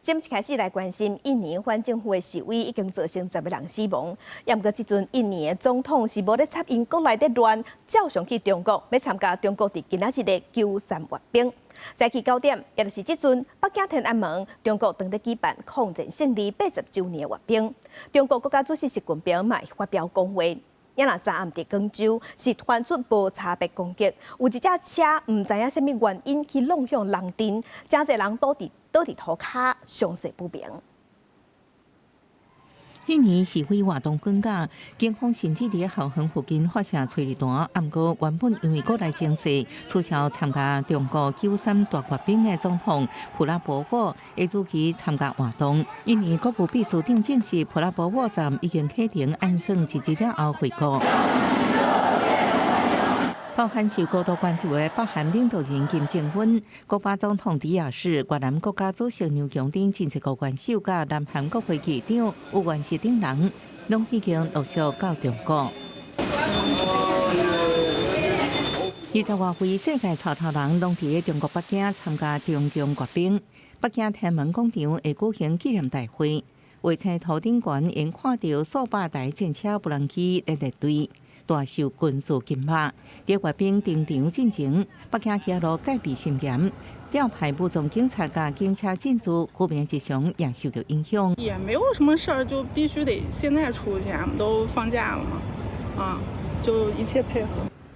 先一開始來關心印尼反政府的示威已經造成10個人死亡。毋過這陣印尼的總統是無咧插𪜶國內的亂，照常去中國欲參加中國佇今仔日的九三閱兵。早起9點，也就是這陣北京天安門，中國當咧舉辦抗戰勝利80週年的閱兵。中國國家主席習近平嘛發表講話。也若昨暗佇廣州是傳出無差別攻擊，有一隻車毋知影啥物原因去挵向人陣，誠濟人倒佇塗跤，傷勢不明。印尼示威活動放假，警方甚至佇校園附近發射催淚彈。毋過原本因為國內情勢取消參加中國九三大閱兵的總統普拉博沃，會如期參加活動。印尼國務秘書長證實，普拉博沃昨暗已經啟程按算一日了後回國。包含受高度關注的北韓領導人金正恩、古巴總統迪亞士、越南國家主席梁強等真濟高元首，佮南韓國會議長禹元錫等人，攏已經陸續到中國。20外位世界帶頭人攏佇中國北京參加中共閱兵。北京天安門廣場會舉行紀念大會，畫青頭頂懸𪜶看著數百台戰車無人機列列隊。大秀軍事金馬，佇閱兵登場進前，北京街路戒備森嚴，調派武裝警察佮警車進駐，居民日常也受到影響。也沒有什麼事兒，就必須得現在出去，俺們都放假了嘛，啊，就一切配合。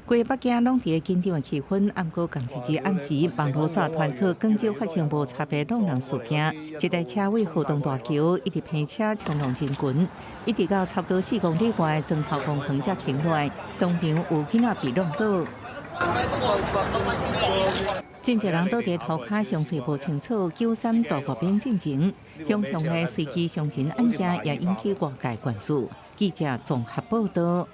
規北京攏佇緊張的氣氛，毋過仝一日暗時，網路煞傳出廣州發生無差別挵人事件，一台車佇河東大橋一直拼車衝撞人群，一直到差不多4公里外的莊頭公園才停落來，當場有囡仔被挵倒。真濟人倒佇塗跤，詳細無清楚。九三大閱兵進前，熊熊的隨機傷人案件也引起外界關注。記者綜合報道。